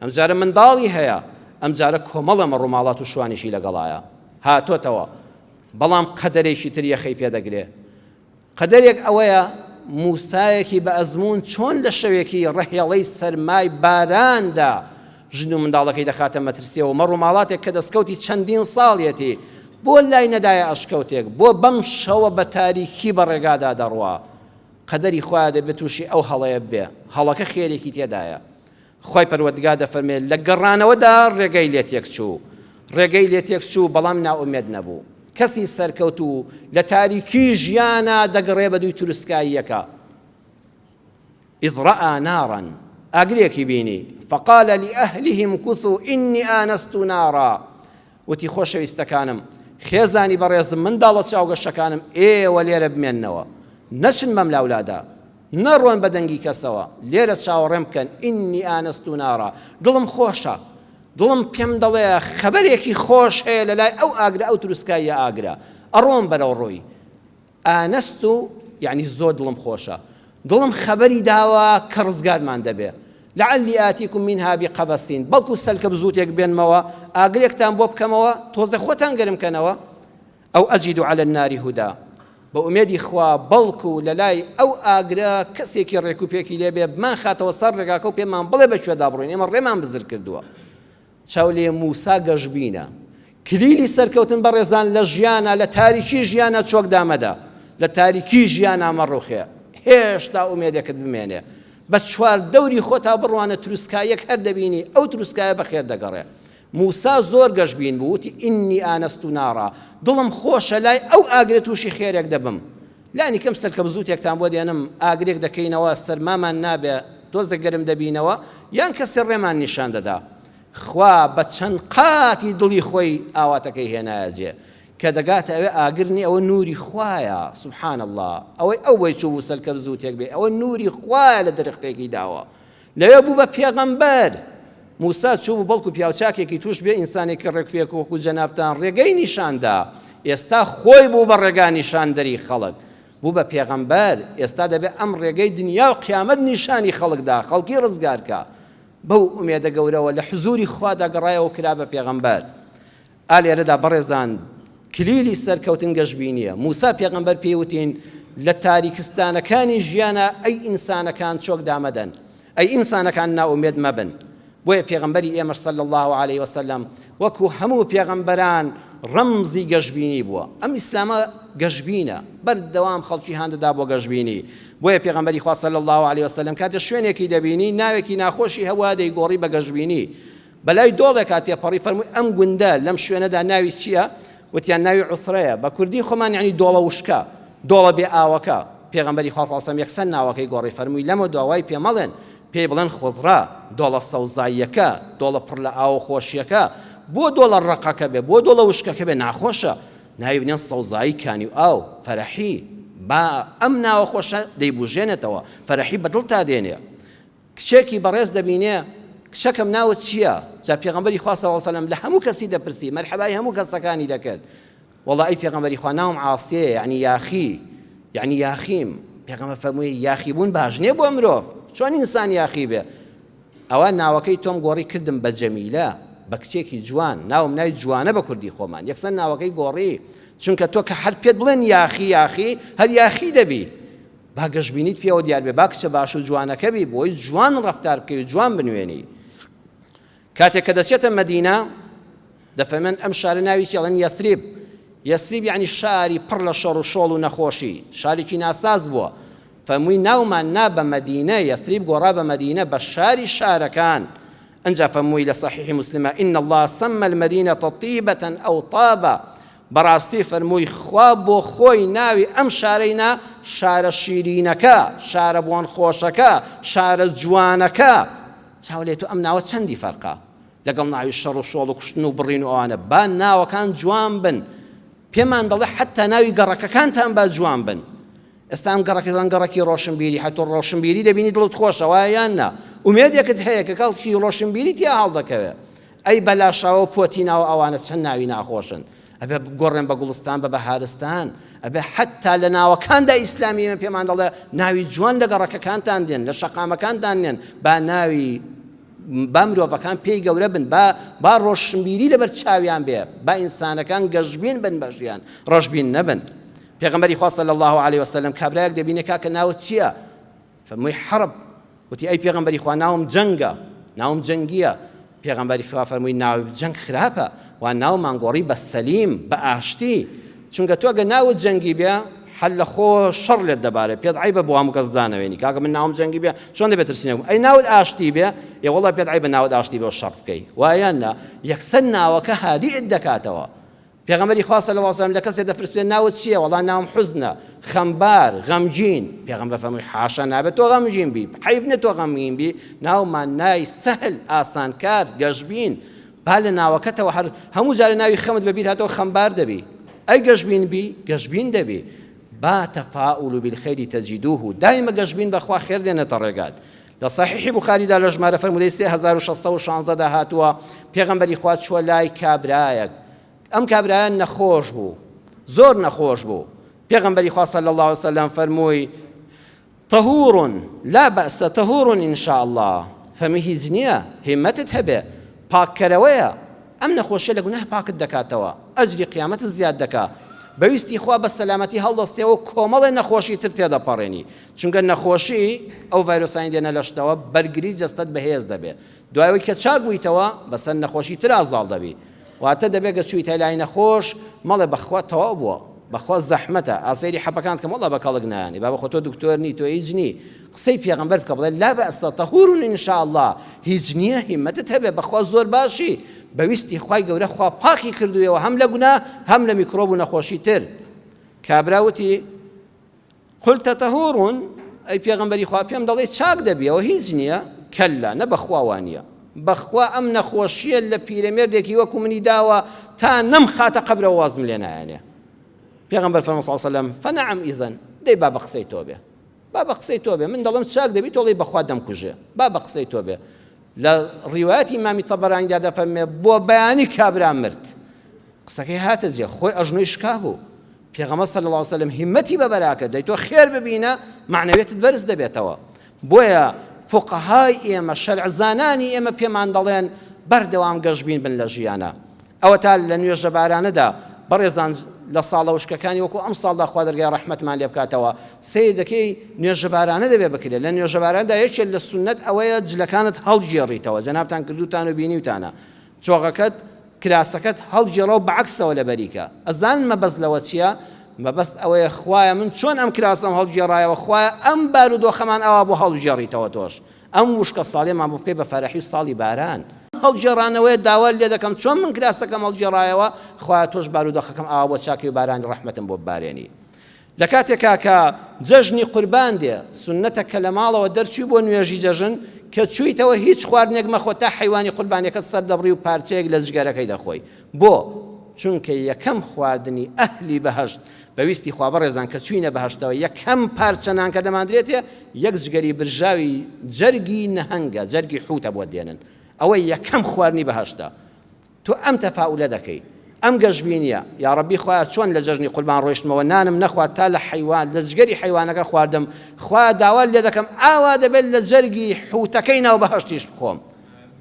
ئەمجارە منداڵی هەیە. ئەمجارە کۆمەڵە مەڕوماڵات و شوانیشی لەگەڵایە. هاتۆتەوە. بەڵام قەدەرێکی تر یەخەی پێ دەگرێ. قەدەرێک ئەوەیە موسایەکی بە ئەزموون چۆن لە شەوێکی ڕەهێڵەی سەرمای باراندا ژن و منداڵەکەی دەخاتە مەترسیەوە مەڕ و ماڵاتێک کە دەستکەوتی چەندین ساڵیەتی بۆ لای نەدایە ئەشکەوتێک بۆ بەم شەوە بە تاریکی بە ڕێگادا دەڕوا قەدەری خوایە دەبێت تووشی ئەو هەڵەیە بێ هەڵەکە خێرێکی تێدایە خوای پەروەردگار دەفەرمێت لە گەڕانەوەدا ڕێگەی لێ تێکچوو، ڕێگەی لێ تێکچوو بەڵام نائومێد نەبوو. کەسی سەرکەوتوو لە تاریکی ژیانا دەگەڕێ بە دووی تروسکاییەکە. اذ رأى نارا ئاگرێکی بینی فقال لأهله امكثوا إني آنست نارا وتی خۆشەویستەکانم خێزانی بەڕێزم منداڵە چاوگەشەکانم ئێوە لێرە بمێننەوە نەچن بەم لاولادا نەڕۆن بە دەنگی کەسەوە لێرە چاوەڕێم بکەن ئینی ئانست و نارا دڵم خۆشە دڵم پێم دەڵێ خەبەرێکی خۆش هەیە لە لای ئەو ئاگرە ئەو تروسکاییە ئاگرە ئەڕۆم بەرەو ڕووی ئانست و یعنی زۆر دڵم خۆشە دڵم خەبەری داوە کە ڕزگارمان دەبێ لعلی آتیکم منها بقبس بەڵکو سەلکە بزوتێک بێنمەوە ئاگرێکتان بۆ بکەمەوە تۆزە خۆتان گەرم کەنەوە ئەو ئەجید علی النار هدی بە ئومێدی خوا بەڵکو لەلای ئەو ئاگرە کەسێکی ڕێکوپێکی لێ بێ بمانخاتەوە سەر ڕێگاکە و پێمان بڵێ بە کوێدا بڕۆین ئێمە ڕێمان بزر کردووە. چاو لێ موسا گەشبینە. کلیلی سەرکەوتن بەڕێزان لە ژیانا لە تاریکی ژیانا چۆک دامەدە لە تاریکی ژیانا مەڕوخێ هێشتا ئومێدێکت بمێنێ بە چوار دەوری خۆتا بڕوانە تروسکایەک هەر دەبینی ئەو تروسکایە بەخێر دەگەڕێ موسا زۆر گەشبین بوو وتی ئینی ئانست نارا دڵم خۆشە لای ئەو ئاگرە تووشی خێرێک دەبم لانی کەم سەلکە بزووتێکتان بۆ دێنم ئاگرێک دەکەینەوە سەرمامان نابێ تۆزێک گەرم دەبینەوە یان کەسێ ڕێمان نیشان دەدا خوا بە چەند قاتی دڵی خۆی ئاواتەکەی هێنایە جێ کە دەگاتە ئەوێ ئاگر نی ئەوە نوری خوایە سبحان الله ئەوەی ئەو بۆی چوو بوو سەلکە بزووتێک بێ ئەوە نوری خوایە لە درختێکی داوە لەوێ بوو بە پێغەمبەر. موسا چووبوو بەڵکو پیاوچاکێکی تووش بێ ئینسانێکی ڕێکوپێک وەکو جەنابتان ڕێگەی نیشان دا. ئێستا خۆی بوو بە ڕێگا نیشاندەری خەڵک. بوو بە پێغەمبەر. ئێستا دەبێ ئەم ڕێگەی دنیا و قیامەت نیشانی خەڵک دا، خەڵکی ڕزگار کا. بەو ئومێدە گەورەوە لە حزووری خوادا گەڕایەوە و کرا بە پێغەمبەر. ئا لێرەدا بەڕێزان کلیلی سەرکەوتن گەشبینیە، موسا پێغەمبەر پێی وتین لە تاریکستانەکانی ژیانا ئەی ئینسانەکان چۆک دامەدەن، ئەی ئینسانەکان نائومێد مەبن، بۆیە پێغەمبەری ئێمەش صلی اللە علیە وسلم وەکو هەموو پێغەمبەران ڕەمزی گەشبینی بووە، ئەم ئیسلامە گەشبینە، بەردەوام خەڵکی هاندەدا بۆ گەشبینی، بۆیە پێغەمبەری خوا صلی اللە علیە وسلم کاتێ شوێنێکی دەبینی ناوێکی ناخۆشی هەبووە دەیگۆڕی بە گەشبینی، بەلای دۆڵێکا تێپەڕی فەرمووی ئەم گوندە لەم شوێنەدا ناوی چییە؟ وتیان ناوی عوسرەیە بە کوردی خۆمان یعنی دۆڵە وشکە دۆڵە بێ ئاوەکە پێغەمبەری خوا صلی الله یەکسەر ناوەکەی گۆڕی فەرمووی لەمە دوا وای پێ مەڵێن پێی بڵێن خضرە دۆڵە سەوزاییەکە دۆڵە پڕ لە ئاو خۆشیەکە بۆ دۆڵە ڕەقەکە بێ بۆ دۆڵە وشکەکە بێ ناخۆشە ناوی بنێن سەوزایی کانی و ئاو فەرەحی با ئەم ناوە خۆشە دەیبوژێنێتەوە فەرەحی بە دڵتا دێنێ کچێکی بەڕێز دەبینێ، کچەکەم ناوت چییە؟ جا پێغەمبەری خوا صلی اللە علیە وسلم لە هەموو کەسی دەپرسی، مەرحەبای هەموو کەسەکانی دەکرد. وەڵا ئەی پێغەمبەری خوا ناوم عاسیەیە، یعنی یاخی، یعنی یاخیم. پێغەمبەر فەرمووی یاخیبوون باش نییە بۆ مرۆڤ، چۆن ئینسان یاخی بێ؟ ئەوە ناوەکەی تۆم گۆڕی کردم بە جەمیلە، بە کچێکی جوان، ناوم ناوی جوانە بە کوردی خۆمان، یەکسەر ناوەکەی گۆڕی، چونکە تۆ کە هەر پێت بڵێن یاخی یاخی، هەر یاخی دەبی. با گەشبینیت پێوە دیار بێ با کچە باش و جوانەکە بی بۆی جوان ڕەفتار بکەی و جوان بنوێنی کاتێک کە دەچێتە مەدینە دەفەرمێن ئەم شارە ناوی چی ئەڵێن یەسریب یەسریب یعنی شاری پڕ لە شەڕ و شۆڵ و نەخۆشی شارێکی ناساز بووە. فەرمووی ناومان نا بە مەدینە، یەسریب گۆڕا بە مەدینە، بە شاری شارەکان. ئنجا فەرمووی لە صحیح مسلمە ان اللە سمى المدینە طیبە او طابە، بەڕاستی فەرمووی خوا بۆ خۆی ناوی ئەم شارەی نا شارە شیرینەکە، شارە بۆنخۆشەکە، شارە جوانەکە. چاو لێ تۆ ئەم ناوە چەندی فەرقە لەگەڵ ناوی شەڕ و شۆڵ و کوشتن و بڕین و ئەوانە. با ناوەکان جوان بن. پێمان دەڵێ حەتتا ناوی گەڕەکەکانتان با جوان بن. ئێستا ئەم گەڕەکە دەڵێن گەڕەکی ڕۆشنبیری، هەر تۆ ڕۆشنبیری دەبینی دڵت خۆشە وایە یان نا؟ ئومێدێکت هەیە کە کەڵکی ڕۆشنبیری تیا هەڵدەکەوێ. ئەی بە لاشاوە و پۆتیناوە ئەوانە چەند ناوی ناخۆشن. ئەبێ بگۆڕێن بە گوڵستان بە بەهارستان. ئەبێ حەتتا لە ناوەکاندا ئیسلامی ئێمە پێمان دەڵێ ناوی جوان لە گەڕەکەکانتان دێن، لە شەقامەکانتان نێن، با ناوی با مرۆڤەکان پێی گەورە بن، با با ڕۆشنبیری لەبەر چاویان بێ، با ئینسانەکان گەشبین بن بە ژیان، ڕەشبین نەبن. پێغەمبەری خوا صلی اللە علیە وسلم کابرایەک دەبینێ کاکە ناوت چییە؟ فەرمووی حرب. وتی ئەی پێغەمبەری خوا ناوم جەنگە، ناوم جەنگییە. پێغەمبەری خوا فەرمووی ناوی جەنگ خراپە، وا ناومان گۆڕی بە سەلیم، بە ئاشتی. چونکە تۆ گەر ناوت جەنگی بێ هەر لە خۆ شەڕ لێت دەبارێ، پێت عەیبە بۆ هەموو کەس دانەوێنی کاکە من ناوم جەنگی بێ چۆن دەبێت ترسینێکم، ئەی ناوت ئاشتی بێ ئێ وەڵا پێت عەیبە ناوت ئاشتی بێ و شەڕ بکەی، وایە نا؟ یەکسەر ناوەکە هادیئت دەکاتەوە. پێغەمبەری خوا صلی اللە علیە وسلم لە کەسێ دەفرسوێ ناوت چییە؟ وەڵا ناوم حوزنە، خەمبار، غەمگین. پێغەمبەر فەرمووی حاشا نابێت تۆ غەمگین بی، حەیف نیە تۆ غەمگین بی، ناومان نای سەهل، ئاسانکار، گەشبین. با لە ناوەکەتەوە هەر هەموو جارێ ناوی خەمت بەبیر هاتەوە خەمبار دەبی. ئەی گەشبین بی، گەشبین دەبی. با تفاؤلوا بالخیر تجدوه، دایمە گەشبین بە خوا خێر دێنێتە ڕێگات. لە صحیحی بوخاریدا لە ژمارە فەرموودەی 3616 دا هاتووە، پێغەمبەری خوا چووە لای کابرایەک، ئەم کابرایە نەخۆش بوو، زۆر نەخۆش بوو، پێغەمبەری خوا صلی اللە علیه وسلم فەرمووی طهور لا بأس طهور إن شاء الله، فەرمووی هیچ نییە، هیمەتت هەبێ، پاککەرەوەیە، ئەم نەخۆشیە لە گوناه پاکت دەکاتەوە، ئەجری قیامەتت زیاد دەکا، بە ویستی خوا بە سەلامەتی هەڵدەستیەوە و کۆمەڵێ نەخۆشی تر تێدەپەڕێنی، چونکە نەخۆشی ئەو ڤایرۆسانی دێنە لەشتەوە بەرگری جەستەت بەهێز دەبێ دوای ئەوەی کە چاک بوویتەوە بەسەر نەخۆشی ترا زاڵ دەبی واتە دەبێ گە چوویتە لای نەخۆش مەڵێ بەخوا تەواو بووە بەخوا زەحمەتە ئاسەیری حەپەکان کەم وەڵا بە کەڵک نایانی بابە خۆ تۆ دکتۆر نی تۆ هیچ نی قسەی پێغەمبەر بکە بڵێ لا بەئس طهور ان شاء الله هیچ نییە هیمەتت هەبێ بەخوا زۆر باشی بە ویستی خوای گەورە خوا پاکی کردوویەوە هەم لە گوناه هەم لە میکرۆب و نەخۆشی تر کابرا وتی قلت طهور، ئەی پێغەمبەری خوا پێم دەڵێی چاک دەبیەوە هیچ نییە؟ کەللا، نە بەخوا وانییە، بەخوا ئەم نەخۆشییە لە پیرەمێردێکی وەکو منی داوە تا نەمخاتە قەبرەوە وازم لێ نایەنێ. پێغەمبەر فەرموو صلی الله علیه وسلم فنعم اذن، دەی با بە قسەی تۆ بێ، با بە قسەی تۆ بێ، من دەڵێم چاک دەبی تۆ دەڵێی بەخوا دەمکوژێ، با بە قسەی تۆ بێ. لە ڕیوایەتی ئیمامی تەبەرانیدا دەفەرمێ بۆ بەیانی کابرا مرد. قسەکەی هاتە جێ، خۆی ئەژنۆی شکابوو. پێغەمبەر صلی اللە علیە وسلم هیمەتی بە بەرا کرد، دەی تۆ خێر ببینە مەعنەویەتت بەرز دەبێتەوە. بۆیە فوقەهای ئێمە شەرعزانانی ئێمە پێمان دەڵێن بەردەوام گەشبین بن لە ژیانا. ئەوەتا لە نوێژە بارانەدا بەڕێزان لە ساڵە وشکەکانی وەکو ئەم ساڵدا خوا دەرگای ڕەحمەتمان لێ بکاتەوە سەیر دەکەی نوێژە بارانە دەبێ بکرێت لە نوێژە باراندا یەکێک لە سوننەت ئەوەیە جلەکانت هەڵگێڕیتەوە جەنابتان کردوتان و بینیوتانە چۆغەکەت، کراسەکەت، هەڵگێڕە و بە عەکسەوە لەبەری کە. ئەزانن مەبەست لەوە چییە؟ مەبەست ئەوەیە خوایە من چۆن ئەم کراسەم هەڵگێڕایەوە خوایە ئەم بارودۆخەمان ئاوا بۆ هەڵبگێڕیتەوە تۆش ئەم وشکە ساڵیەمان بۆ بکەی بە فەرەحی و ساڵی باران. هەڵگێڕانەوەیە داوات لێ دەکەم چۆن من کراسەکەم هەڵگێڕایەوە خوایە تۆش بارودۆخەکەم ئاوا بۆ چاکەی و بارانی ڕەحمەتم بۆ ببارێنی. لە کاتێکا کە جەژنی قوربان دێ، سوننەتە کە لە ماڵەوە دەرچووی بۆ نوێژی جەژن، کە چوویتەوە هیچ خواردنێک مەخۆ تا حەیوانی قوربانیەکەت سەر دەبڕی و پارچەیەک لە جگەرەکەی دەخۆی. بۆ؟ چونکە یەکەم خواردنی ئەهلی بەهەشت بە ویستی خوا بەڕێزان کە چووینە بەهەشتەوە یەکەم پارچە نان کە دەماندرێتێ یەک جگەری برژاوی جەرگی نەهەنگە، جەرگی حوتە بۆت دێنن. ئەوە یەکەم خواردنی بەهەشتە. تۆ ئەم تەفائولە دەکەی ئەم گەشبینیە یاڕەبی خوایە چۆن لە جەژنی قوربان ڕۆیشتمەوە نانم نەخوارد تا لە حەیوان لە جگەری حەیوانەکە خواردم خوایە داوات لێ دەکەم ئاوا دەبێت لە جەرگی حوتەکەی ناو بەهەشتیش بخۆم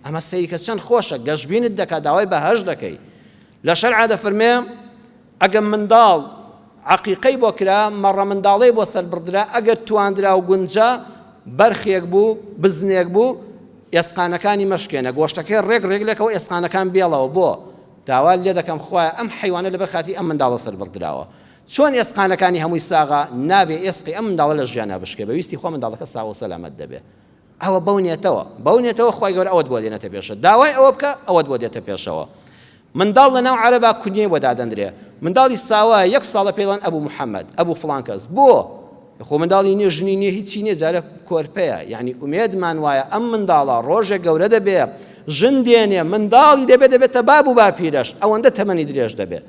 ئەمە سەیرکە چەند خۆشە گەشبینت دەکات داوای بەهەشت دەکەی لە شەرعا دەفەرمێ ئەگەر منداڵ عەقیقەی بۆ کرا، مەڕە منداڵەی بۆ سەربڕدرا، ئەگەر تواندرا و گونجا، بەرخێک بوو، بزنێک بوو، ئێسقانەکانی مەشکێنە، گۆشتەکەی ڕێک ڕێک لێکەوە ئێسقانەکان بێڵەوە، بۆ؟ داوات لێ دەکەم خوایە ئەم حەیوانە لەبەر خاتری ئەم منداڵە سەربڕدراوە. چۆن ئێسقانەکانی هەمووی ساغە، نابێ ئێسقی ئەم منداڵە لە ژیانا بشکێ، بە ویستی خوا منداڵەکە ساغ و سەلامەت دەبێ. ئەوە بەو نێتەوە، بەو نێتەوە خوای گەورە ئەوەت بۆ دێنێتە پێشە. داوای ئەوە بکە، ئەوەت بۆ دێتە پێشەوە. منداڵ لە ناو عەرەبا کونیەی بۆ دادەندرێ. منداڵی ساوایە یەک ساڵە پێی دەڵێن ئەبو محەمەد، ئەبو فڵان کەس. بۆ؟ خۆ منداڵی نییە، ژنی نییە، هیچی نییە، جارێ کۆرپەیە. یەعنی ئومێدمان وایە ئەم منداڵە ڕۆژێک گەورە دەبێ، ژن دێنێ، منداڵی دەبێ، دەبێتە باب و باپیرەش، ئەوەندە تەمەنی درێژ دەبێ.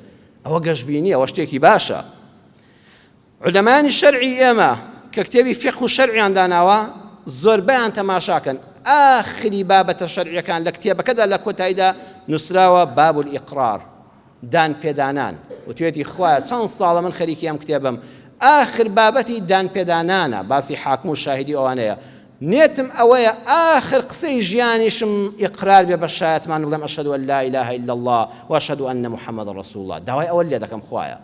ئەوە گەشبینیە، ئەوە شتێکی باشە. عولەمایانی شەرعی ئێمە کە کتێبی فیقه و شەرعیان داناوە زۆربەیان تەماشاکەن ئاخری بابەتە شەرعیەکان لە کتێبەکەدا لە کۆتاییدا نووسراوە باب الإقرار دان پێدانان وتوێتی خوایە چەند ساڵە من خەریکی ئەم کتێبم ئاخر بابەتی دان پێدانانە باسی حاکم و شاهیدی ئەوانەیە نێتم ئەوەیە ئاخر قسەی ژیانیشم ئیقرار بێ بە شایەتمان بڵێم ئەشهەدو ئەن لا ئیلاهە ئیلا اللە و ئەشهەدو ئەنە محەممەد ڕەسوڵ اللە داوای ئەوە لێ دەکەم خوایە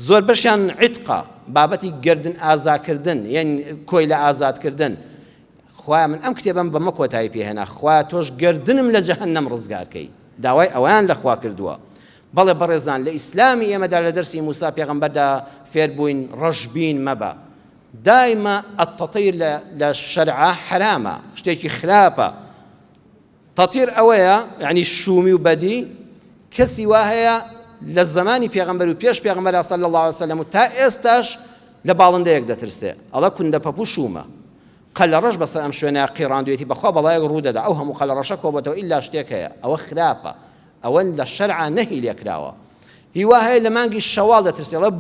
زۆربەشیان عیتقە، بابەتی گەردن ئازاکردن یان کۆیلە ئازادکردن، خوایە من ئەم کتێبەم بەمە کۆتایی پێهێنا، خوایە تۆش گەردنم لە جەهەنەم ڕزگار کەی، داوای ئەوەیان لە خوا کردووە. بەڵێ بەڕێزان لە ئیسلامی ئێمەدا لە دەرسی موسا پێغەمبەردا فێربووین ڕەشبین مەبە، دایمە التطیر لە شەرعا حەرامە، شتێکی خراپە، تطیر ئەوەیە یعنی شومی و بەدی کەسی وا هەیە لە زمانی پێغەمبەر و پێش پێغەمبەر صلی الله علیه وسلم و تا ئێستاش لە باڵندەیەک دەترسێ ئەڵە کوندە پەپوو شومە قەلەڕەش بەسەر ئەم شوێنە قیڕاندوێتی بەخوا بەڵایەک ڕوو دەدا ئەو هەموو قەلەڕەشە کۆبەتەوە ئیلا شتێک هەیە ئەوە خراپە ئەوە لە شەرعا نەهی لێکراوە. هیوا هەیە لە مانگی شەواڵ دەترسێ ئەڵێ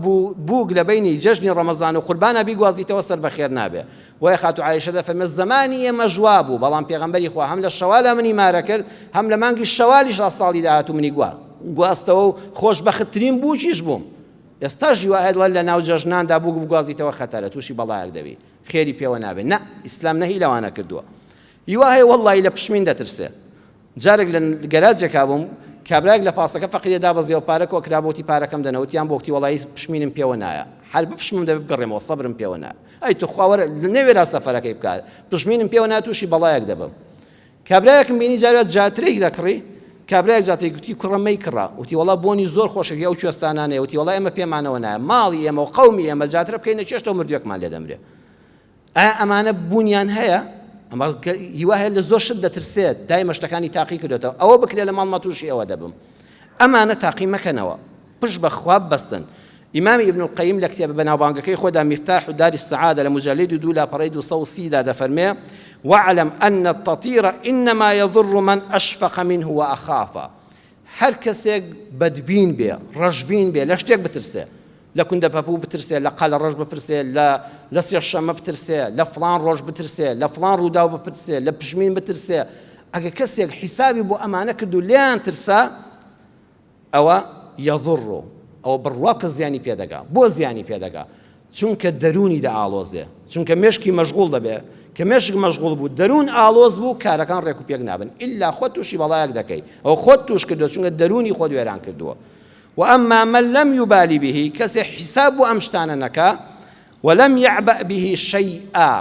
بووک لە بەینی جەژنی ڕەمەزان و قوربانا بیگوازیتەوە سەر بەخێر نابێ. بۆیە خاتوو عائیشە دەفەرمێ زەمانی ئێمەش وا بوو بەڵام پێغەمبەری خوا هەم لە شەوالا منی مارە کرد هەم لە مانگی شەوالیشدا ساڵی داهاتوو منی گواستەوە و خۆشبەختترین بووکیش بووم. ئێستاش هیوا هەیە دەڵێ لە ناو جەژناندا بووک بگوازیتەوە خەتەرە تووشی بەڵایەک دەبی خێری پێوە نابێ. نا ئیسلام نەهی لەوانە کردووە. هیوا هەیە وەڵڵاهی لە پشمین دەترسێ. جارێک لە گەراجێکا بووم، کابرایەک لە پاسەکە فەقیرە دابەزیەوە پارە کۆ کرابوو وتی پارەکەم دەنە وتیان بۆ وتی وەڵایی پشمینم پێوە نایە هەر بپشمم دەبێ بگەڕێمەوە سەبرم پێوە نایە ئەی توخوا وەرە نەوێرا سەفەرەکەی بکات پشمینم پێوە نایە تووشی بەڵایەک دەبم کابرایەکم بینی جارێ جاترێک دەکڕی کابرایەک جاترێک وتی کوڕە مەیکڕە وتی وەڵا بۆنی زۆر خۆشێکی ئەو کوێستانانەیە وتی وەڵا ئێمە پێمانەوە نایە ماڵی ئێمە و قەومی ئێمە جاترە بکەینە چێشتەوە مردووێکمان لێ دەمرێ ئایا ئەمانە بوونیان هەیە؟ ئەمە هیوا هەیە لە زۆر شت دەترسێت دایمە شتەکانی تاقی کردێتەوە ئەوە بکرێت لە ماڵمە تووشی ئەوە دەبم ئەمانە تاقی مەکەنەوە پشت بە خوا ببەستن ئیمامی ابن القیم لە کتێبە بەناوبانگەکەی خۆدا مفتاح دار السعادە لە مجلد دوو لاپەڕەی 230 دا دەفەرمێ واعلم أن التطير إنما يضر من أشفق منه وأخافه هەر کەسێک بەدبین بێ، ڕەشبین بێ، لە شتێک بترسێ، لە کوندەپەپوو بترسێ، لە قەلەڕەش بپرسێ، لە لە سێشەممە بترسێ، لە فڵان ڕۆژ بترسێ، لە فڵان ڕووداو بپرسێ، لە پژمین بترسێ، ئەگەر کەسێک حیسابی بۆ ئەمانە کرد و لێیان ترسا، ئەوە یضر، ئەوە بڕوا بکە زیانی پێ دەگا. بۆ زیانی پێ دەگا؟ چونکە دەروونی دەئاڵۆزێ، چونکە مێشکی مەشغوڵ دەبێ، کە مێشک مەشغوڵ بوو، دەروون ئاڵۆز بوو، کارەکان ڕێک و پێک نابن، ئیلا خۆت تووشی بەڵایەک دەکەی، ئەوە خۆت تووش کردووە، چونکە دەروونی خۆت وێران کردووە. وأما من لم يبال به، کەسێ حیساب بۆ ئەم شتانە نەکا، ولم يعبأ به شيئا،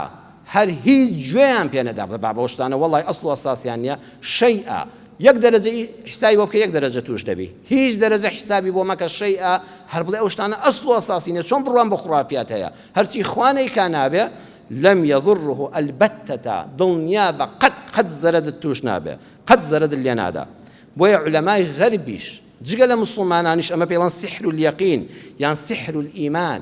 هەر هیچ گوێیان پێ نەدا، بڵێ بابە ئەو شتانە وەڵڵاهی ئەسڵ و ئەساسیان نییە، شيئا، یەک دەرەجە حیسابی بۆ بکە یەک دەرەجە تووش دەبی، هیچ دەرەجە حیسابی بۆ مەکە شيئا، هەر بڵێ ئەو شتانە ئەسڵ و ئەساسی نیە چۆن بڕوام بە خوڕافیات هەیە هەرچی خوا نەیکا نابێ لم يضره البتة دڵنیابە قەت قەت زەرەدت توش نابێ قەت زەرەدت لێ نادا بۆیە عولەمای غەربیش جگە لە موسڵمانانیش ئەمە پێڵەن سحر الیقین یان سحر الایمان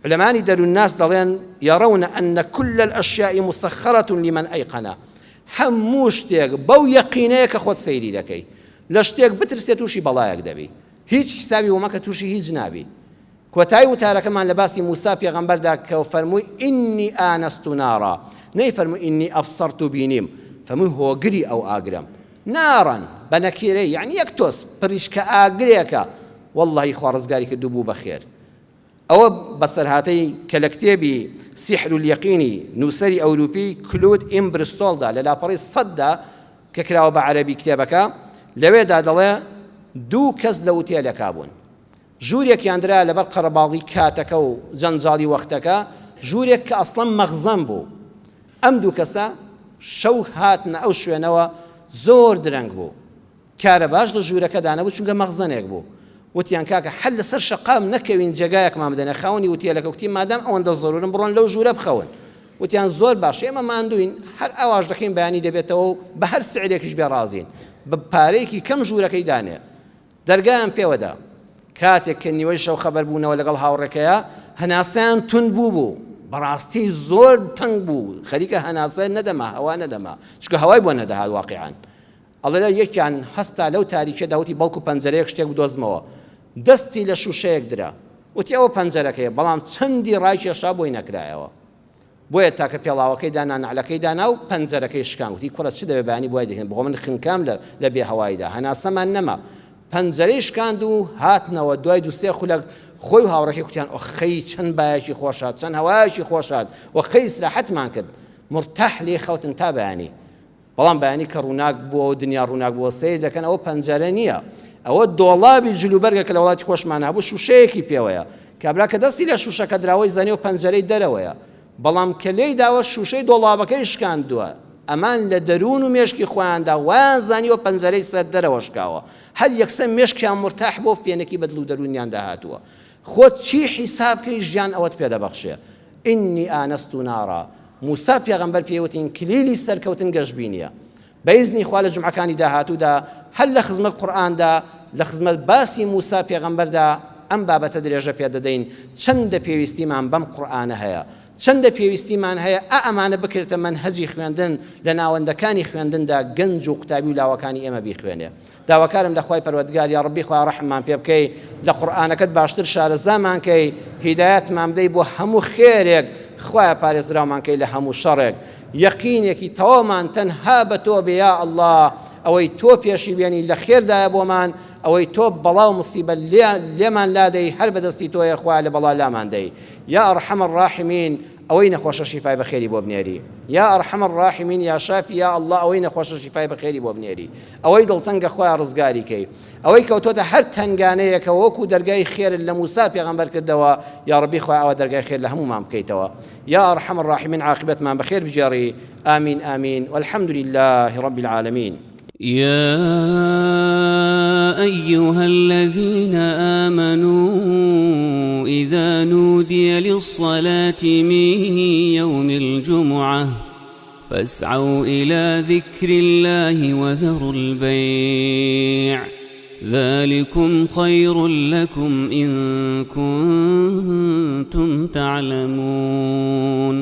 علمانی دەروونناس دەڵێن يرون أن كل الأشياء مسخرة لمن أيقن هەموو شتێک بەو یەقینەیە کە خۆت سەیری دەکەی لە شتێک بترسێت تووشی بەڵایەک دەبی هیچ حیسابی بۆ مەکە تووشی هیچ نابی. کۆتایی وتارەکەمان لە باسی موسا پێغەمبەردا کە فەرمووی ئینی آنست نارا نەیفەرموو ئینی ابصرت بینیم فەرمووی هۆگری ئەو ئاگرەم نارا بە نەکیرەی یعنی یەک تۆز پریشکە ئاگرێکە واللهی خوا ڕزگاری کرد و بوو بە خێر. ئەوە بەسەرهاتەی کە لە کتێبی، سحر الیقین، ی نووسەری ئەوروپی کلود ئیم برستۆڵدا لە لاپەڕەی سەددا کە کراوە بە عەرەبی کتێبەکە، لەوێدا دەڵێ دوو کەس لە ئوتێلێکا بوون. ژوورێکیان درا لەبەر قەرەباڵغی کاتەکە و جەنجاڵی وەختەکە، ژوورێک کە ئەسڵەن مەخزەن بوو. ئەم دوو کەسە شەو هاتنە ئەو شوێنەوە زۆر درەنگ بوو. کارەباش لە ژوورەکەدا نەبوو چونکە مەخزەنێک بوو. وتیان کاکە حەل لەسەر شەقام نەکەوین جێگایەکمان بدەنە خاوەنی وتێلەکە وتی مادام ئەوەندە زەرورن بڕۆن لەو ژوورە بخەون وتیان زۆر باش ئێمە ماندووین هەر ئاواش دەکەین بەیانی دەبێتەوە و بە هەر سعرێکیش بێ ڕازین بە پارەیەکی کەم ژوورەکەی دانێ دەرگایان پێوەدا کاتێک کە نیوەی شەو خەبەر بوونەوە لەگەڵ هاوڕێکەیە هەناسەیان توند بوو بوو بەڕاستی زۆر تەنگ بوو خەریکە هەناسە نەدەما هەوا نەدەما چکە هەوای بۆ نەدەهات واقعان ئەڵێ یەکیان هەستا لەو تاریکیەدا وتی بەڵکو پەنجەرەیەک شتێک بدۆزمەوە. دەستی لە شووشەیەک درا. وتی ئەوە پەنجەرەکەیە، بەڵام چەندی ڕایکێشا بۆی نەکرایەوە. بۆیە تاکە پێڵاوەکەی دانا، نەعلەکەی دانا و پەنجەرەکەی شکان. وتی کوڕە چ دەوێ بەیانی بۆی دەهێن، بۆ من خنکام لە لە بێ هەواییدا، هەناسەمان نەما. پەنجەرەی شکاند و هاتنەوە، دوای دوو سێ خولەک خۆی و هاوڕێکەی کوتیان ئۆخەی چەند بایەکی خۆش هات، چەند هەوایەکی خۆش هات، ئۆخەی ئیسراحەتمان کرد. مورتاح لێی خەوتن تا بەیانی. بەڵام بەیانی کە ڕووناک بووەوە دنیا ڕووناک بووە سەیر دەکەن ئەوە پەنجەرە نییە ئەوە دۆڵابی جلوبەرگە کە لە وڵاتی خۆشمان هەبوو شوشەیەکی پێوەیە کابرا کە دەستی لە شوشەکە دراوەی زانیەوە پەنجەرەی دەرەوەیە بەڵام کە لێی داوە شوشەی دۆڵابەکەی شکاندووە ئەمان لە دەروون و مێشکی خۆیاندا وایان زانیوە پەنجەرەی سەر دەرەوە شکاوە هەر یەکسەر مێشکیان مورتاح بۆ فێنەکی بە دڵ و دەروونیاندا هاتووە خۆت چی حیساب کەی ژیان ئەوەت پێ دەبەخشێ انی آنست نارا، موسا پێغەمبەر پێی وتین کلیلی سەرکەوتن گەشبینیە. بە ئیزنی خوا لە جومعەکانی داهاتوودا هەر لە خزمەت قورئاندا لە خزمەت باسی موسا پێغەمبەردا ئەم بابەتە درێژە پێ دەدەین چەندە پێویستیمان بەم قورئانە هەیە چەندە پێویستیمان هەیە ئا ئەمانە بکرێتە مەنهەجی خوێندن لە ناوەندەکانی خوێندندا گەنج و قوتابی و لاوەکانی ئێمە بیخوێنێ. داواکارم لە خوای پەروەردگار یاڕەبی خوایە ڕەحممان پێ بکەی لە قورئانەکەت باشتر شارەزامان کەی هیدایەتمان بدەی بۆ هەموو خێرێک خوایە پارێزراومان کەی لە هەموو شەڕێک یەقینێکی تەواومان تەنها بە تۆ بێ یا اللە ئەوەی تۆ پێشی بێنی لە خێردایە بۆمان ئەوەی تۆ بەڵا و مصیبە لێمان لادەی هەر بەدەستی تۆیە خوایە لە بەڵا لامان دەی یا ارحم الراحمین ئەوەی نەخۆشە شیفای بەخێری بۆ بنێری یا ارحم الراحمین یا شافی یا اللە ئەوەی نەخۆشە شیفای بەخێری بۆ بنێری ئەوەی دڵتەنگە خوایە ڕزگاری کەی ئەوەی کەوتۆتە هەر تەنگانەیەکەوە وەکو دەرگای خێرت لە موسا پێغەمبەر کردەوە یا ڕبی خوایە ئەوە دەرگای خێر لە هەموومان بکەیتەوە یا ارحم الراحمین عاقبەتمان بەخێر بگێڕی آمین آمین والحمد لله رب العالمین. يا أيها الذين آمنوا إذا نودي للصلاة من يوم الجمعة فاسعوا إلى ذكر الله وذروا البيع ذلكم خير لكم إن كنتم تعلمون.